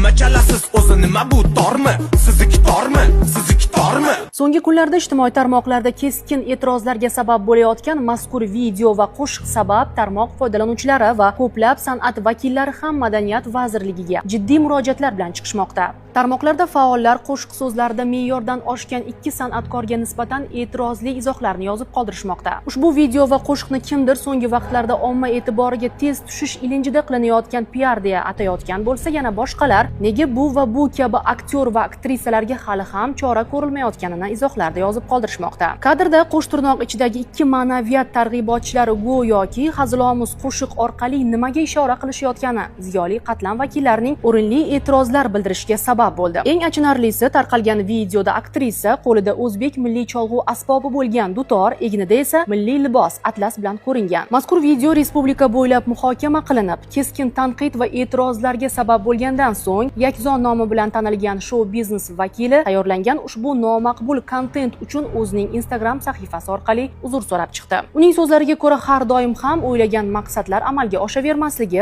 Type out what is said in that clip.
Nima chalasiz o'zi, nima bu, tormi? Sizniki tormi? Sizniki tormi? So'nggi kunlarda ijtimoiy tarmoqlarda keskin e'tirozlarga sabab bo'layotgan mazkur video va qo'shiq sabab tarmoq foydalanuvchilari va ko'plab san'at vakillari ham Madaniyat vazirligiga jiddiy murojaatlar bilan chiqishmoqda. Tarmoqlarda faollar qo'shiq so'zlarida me'yordan oshgan ikki san'atkorga nisbatan e'tirozli izohlarni yozib qoldirishmoqda. Ushbu video va qo'shiqni kimdir so'nggi vaqtlarda omma e'tiboriga tez tushish ilinjida qilinayotgan piar deya atayotgan bo'lsa, yana boshqalar nega bu va bu kabi aktyor va aktrisalarga hali ham chora ko'rilmayotganini izohlarda yozib qoldirishmoqda. Kadrda qo'shtirnoq ichidagi ikki ma'naviyat targ'ibotchilari go'yoki hazilomuz qo'shiq orqali nimaga ishora qilishayotgani ziyoli qatlam vakillarining o'rinli e'tirozlar bildirishiga sabab bo'ldi. Eng achinarlisi, tarqalgan videoda aktrisa qo'lida o'zbek milliy cholg'u asbobi bo'lgan dutor, egnida esa milliy libos atlas bilan ko'ringan. Mazkur video respublika bo'ylab muhokama qilinib, keskin tanqid va e'tirozlarga sabab bo'lgandan so'ng Yakzon nomi bilan tanilgan shou biznes vakili tayyorlangan ushbu nomaqbul kontent uchun o'zining Instagram sahifasi orqali uzr so'rab chiqdi. Uning so'zlariga ko'ra, har doim ham o'ylagan maqsadlar amalga oshavermasligi